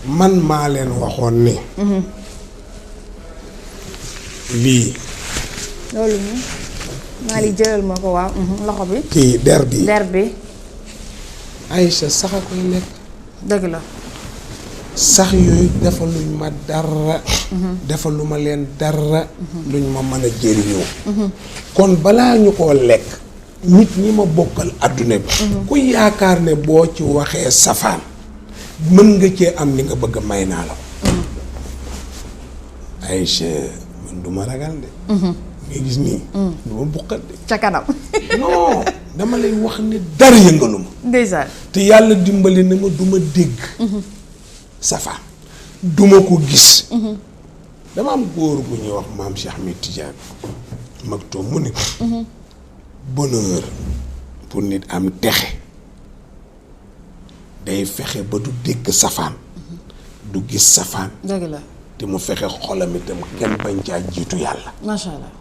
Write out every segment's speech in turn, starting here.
man maa leen waxoon ni lii loolu moom maa li jëlal ma ko waaw loxo bi kii der bi Aïcha sax a koy lekk dëgg la sax yooyu defaluñ ma dara defaluma leen dara luñ ma mën a jëriñoo kon balaa ñu koo lekk nit ñi ma bokkal adduna bi ku yaakaar ne boo ci waxee safaan mën nga cee am li nga bëgg may naa la ko Aïcha man du ma ragal de nga gis nii du ma buqat de ca kanam non dama lay wax ni dara yëngalu ma ndeysaan te yàlla dimbali na ma du ma dégg safaan duma ko gis dama am góor bu ñuy wax maam Cheikh Ahmed Tidiane mag toog mu ne bonheur pour nit am texe day fexe ba du dégg safaan du gis safaan dëgg la te mu fexe xolam itam kenn bañ caa jiitu yàlla macha allah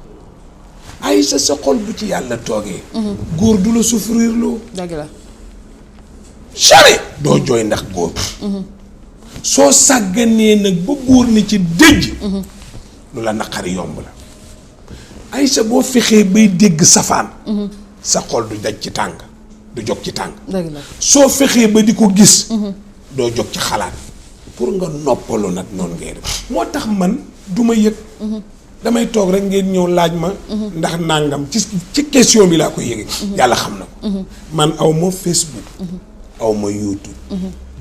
ay sa xol bu ci yàlla toogee góor du la souffrir loo dëgg la jamais doo jooy ndax góor soo sàgganee nag ba góor ni ci dëj lu la naqari yomb la ay sa boo fexee bay dégg safaan sa xol du daj ci tàng du jóg ci tàng dëgg la soo fexee ba di ko gis doo jóg ci xalaat pour nga noppalu nag noonu ngay def moo tax man du ma yëg damay toog rek ngeen ñëw laaj ma ndax nàngam ci question bi laa koy yëge yàlla xam na ko man aw ma Facebook aw ma YouTube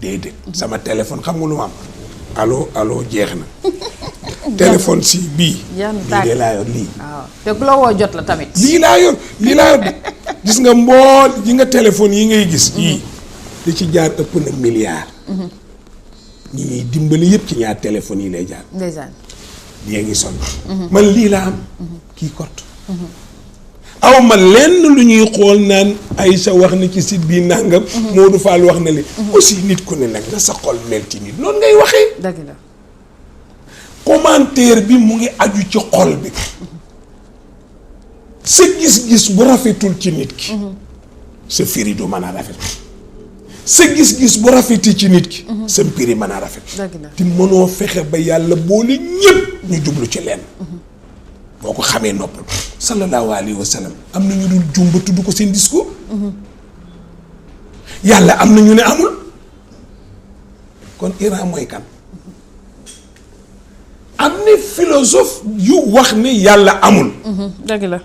déedéet sama téléphone xam nga lu ma am allo jeex na téléphone si bii de laa yor lii waaw te ku la woo jot la tamit lii laa yor de gis nga yi nga téléphone yi ngay gis yii li ci jaar ëpp na milliard ñi ñuy dimbali yëpp ci ñaar téléphone yi lay jaar ndeysaan lii ngi sonn man lii laa am kii kott aw ma lenn lu ñuy xool naan Aïcha wax na ci site bii nàngam Modou Fall wax na li aussi nit ku ne nag na sa xol mel ci nit noonu ngay waxee dëgg la commentaire bi mu ngi aju ci xol bi sa gis-gis bu rafetul ci nit ki sa firi du mën a rafet sa gis-gis bu rafeti ci nit ki sa mpiri mën a rafet dëgg la te mënoo fexe ba yàlla boole ñépp ñu jublu ci lenn boo ko xamee noppal sallallahu alayhi wa sallam am na ñu dul jumba tudd ko seen discours yàlla am na ñu ne amul kon Iran mooy kan am na philosophe yu wax ne yàlla amul dëgg la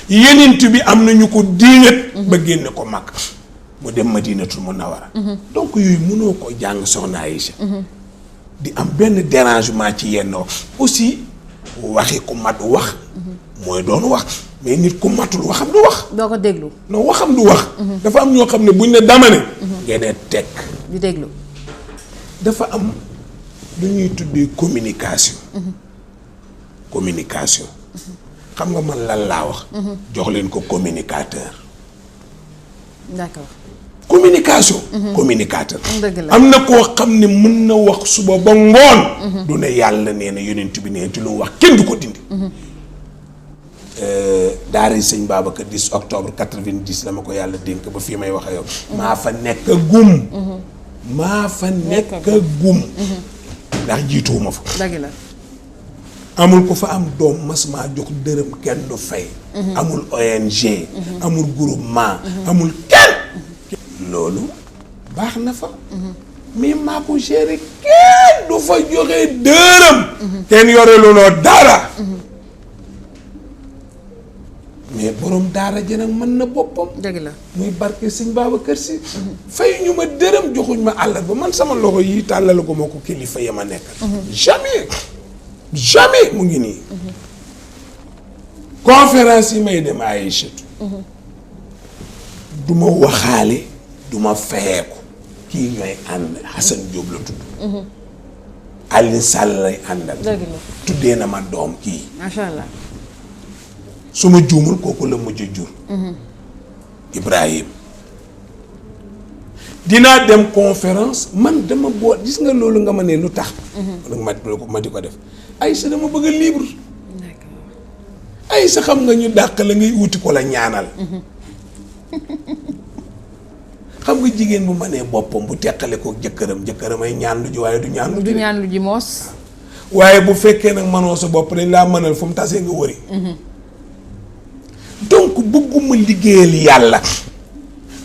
yenent bi am na ñu ko diingat ba génne ko Makka mu dem Madinatul Munawwara donc yooyu mënoo ko jàng soxna Aïcha di am benn dérangement ci yenn wax aussi waxi ku mat wax mooy doon wax mais nit ku matul waxam du wax doo ko déglu non waxam du wax dafa am ñoo xam ne buñ ne dama ne ngeen ne teg di déglu dafa am lu ñuy tuddee communication communication xam nga man lan laa wax jox leen ko communicateur d'accord communication communicateur dëgg la am na koo xam ne mën na wax suba ba ngoon du ne yàlla nee na yonent bi nee ci lu mu wax kenn du ko dindi daara sëñ Babacar 10 octobre 90 la ma ko yàlla dénk ba fii may wax ak yow maa fa nekk gum ndax jiituwuma fa dëgg la amul ko fa am doom mas maa jox dërëm kenn du fay amul ONG amul groupement amul kenn loolu baax na fa mais maa ko géré kenn du fa joxe dërëm kenn yore looloo dara mais borom daara ji nag mën na boppam dëgg la muy barke sëñ Babacar Si fay ñu ma dërëm joxuñ ma àllar ba man sama loxo yi tàllal ko moo ko kilifa ya ma nekk jamais mu ngi nii conférence yi may dem Aïchatu du ma waxaale du ma feyeeku kii ñooy ànd Hassan Diop la tudd Alioune Sall lay àndal dëgg la tuddee na ma doom kii macha allah su ma juumul kooku la mujj jur Ibrahim dinaa dem conférence man dama boo gis nga loolu nga ma ne lu tax ma di ko def Aïcha dama bëgg a libre Aïcha xam nga ñu dàq la ngay wuti ko la ñaanal xam nga jigéen bu mënee boppam bu teqale ko jëkkëram ay ñaan lu ji waaye du ñaan lu ji moos. waaye bu fekkee nag mënoo sa bopp dañ laa mënal fu mu tasee nga wëri. donc bëgguma liggéeyal yàlla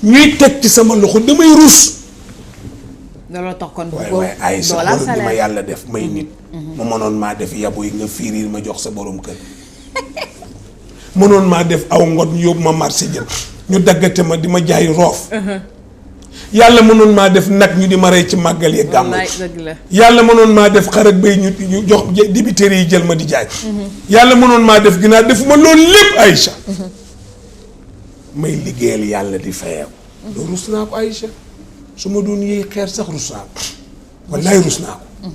ñuy teg ci sama loxo damay rus. looloo tax kon waaye ay sa borom bi ma yàlla def may nit. ma mënoon maa def yabu yi nga fiiriir ma jox sa borom kër. mënoon maa def aw ngot ñu yóbbu ma marché jël ñu daggate ma di ma jaay roof. yàlla mënoon maa def nag ñu di ma rey ci màggal yi gàmmu. yàlla mënoon maa def xar ak béy ñu jox dibiteri yi jël ma di jaay. yàlla mënoon maa def ginnaaw defuma loolu lépp Aïcha. may liggéeyal yàlla di fayeeku. loolu rus naa ko Aïcha su ma doon yëy xeer sax rus naa ko wallaay rus naa ko.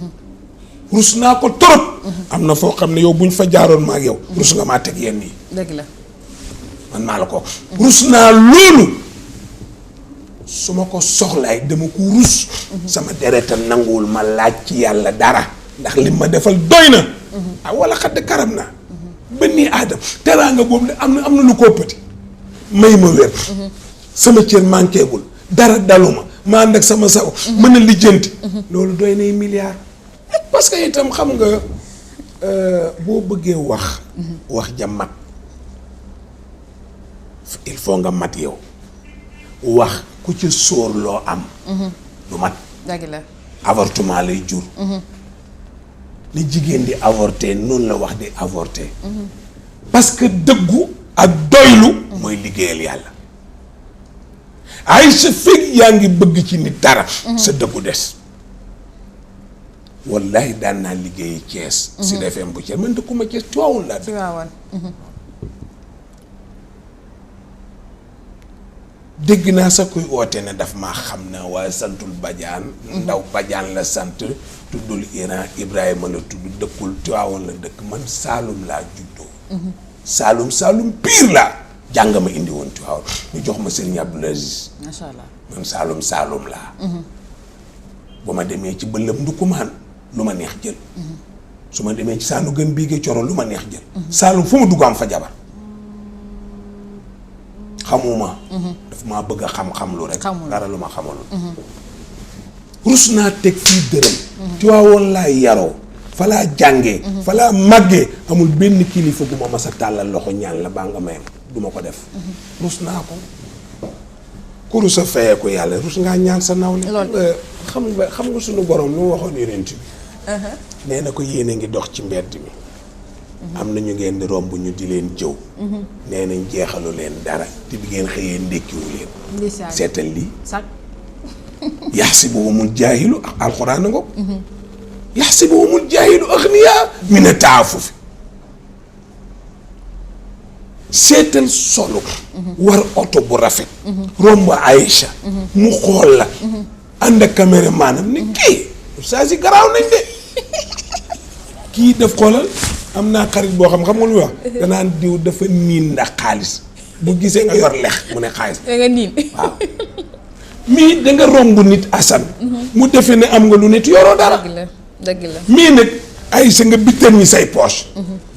rus naa ko trop. am na foo xam ne yow buñ fa jaaroon ma ak yow. rus nga maa teg yenn yi. dëgg la. man maa la ko. rus naa loolu. su ma ko soxlaay dama ko rus. sama deretam nanguwul ma laaj ci yàlla dara. ndax li ma defal doy na. ah wala xadd karam naa. ba nii aadam teraanga boobu de am na lu ko pëti may ma wér. sama cër manqué gul dara daluma ma ànd ak sama sago. mën a lijjanti. loolu doy nay milliards. parce que itam xam nga boo bëggee wax. wax ja mat. il faut nga mat yow. wax ku ci sóor loo am. du mat. dëgg la. avortement lay jur. ni jigéen di avorter noonu la wax di avorter. parce que dëggu ak doylu. mooy liggéeyal yàlla. ay sa fekk yaa ngi bëgg ci nit dara. sa dëggu des. wallahi daan naa liggéeyi Thiès. si FM bu Thiès man dëkkuma Thiès Tiwaawan laa. Tiwaawan. dégg naa sax kuy oote ne daf maa xam na waaye santul Badiane. ndaw Badiane la sant. tuddul Iran Ibrahima la tudd dëkkul Tiwaawan la dëkk man Saalum laa juddoo. Saalum pire laa. jàng ma indi woon Tiwaawan ñu jox ma Serigne Abdoul Aziz. macha allah man Saalum laa. bu ma demee ci bëlëm ndukumaan lu ma neex jël. su ma demee ci saanu gën biige coro lu ma neex jël. Saalum fu ma dugg am fa jabar. xamuma. daf maa bëgg a xam-xam lu rek. dara lu ma xamalul. rus naa teg fii dërëm. Tiwaawoon laa yaroo. fa laa jàngee. fa laa màggee. amul benn kilifa bu ma mas a tàllal loxo ñaan la baa nga mayam du ma ko def. rus naa ko. ku rus a fayee ko yàlla rus ngaa ñaan sa nawle. xam nga suñu borom lu mu waxoon yonent bi. nee na ko yéen a ngi dox ci mbedd mi. am na ñu ngeen di romb ñu di leen jëw. nee nañ jeexalu leen dara te bi ngeen xëyee ndékkiwu leen. seetal lii. yaxsibuhumul jaahilu ak alxuraan nga ko. yaxsibuhumul jaahilu axniyaa mina taaffufi. seetal solo. war oto bu rafet. romb Aïcha. mu xool la. ànd ak caméra maanaam ni kii. saa si garaaw nañ de. kii daf xoolal. am naa xarit boo xam nga lu wax. danaan diw dafa niin ndax xaalis bu gisee nga yor lex mu ne xaalis. da nga niin waaw. mii da nga romb nit Assane. mu defee ne am nga lu nit yoroo dara. dëgg la mii nag ay sa nga bittal ñi say poche.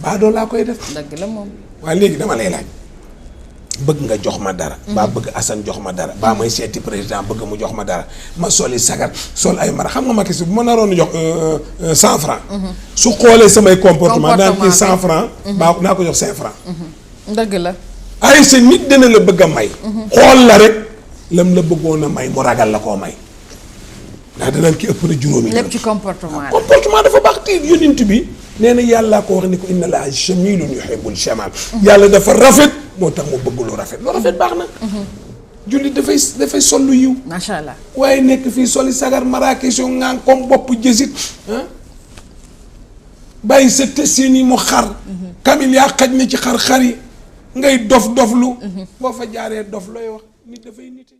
baa doo laa koy def. dëgg la moom. waaye léegi dama lay laaj. bëgg nga jox ma dara. baa bëgg Assane jox ma dara. baa may seeti président bëgg mu jox ma dara ma soli sagar sol ay mara xam nga ma kii bu ma naroon jox 100 francs. su xoolee samay comportement daan kii 100 francs. baa naa ko jox 5 francs. dëgg la. ay sa nit dina la bëgg a may. xool la rek lam la bëggoon a may mu ragal la koo may. ndax danaan ki ëpp na juróomi. lépp ci comportement la. comportement dafa baax tiit yonent bi. nee na yàllaa ko wax ni ko inna laa jamilun yuhibbul jamal. yàlla dafa rafet moo tax mu bëgg lu rafet lu rafet baax na. jullit dafay sol lu yiw. macha allah. waaye nekk fii soli sagar maraakees yoo ngaan comme bopp jësit bàyyi sa tëssin yi mu xar. kamil yaa xaj na ci xar-xar yi ngay dof doflu. boo fa jaaree dof looy wax nit dafay nite.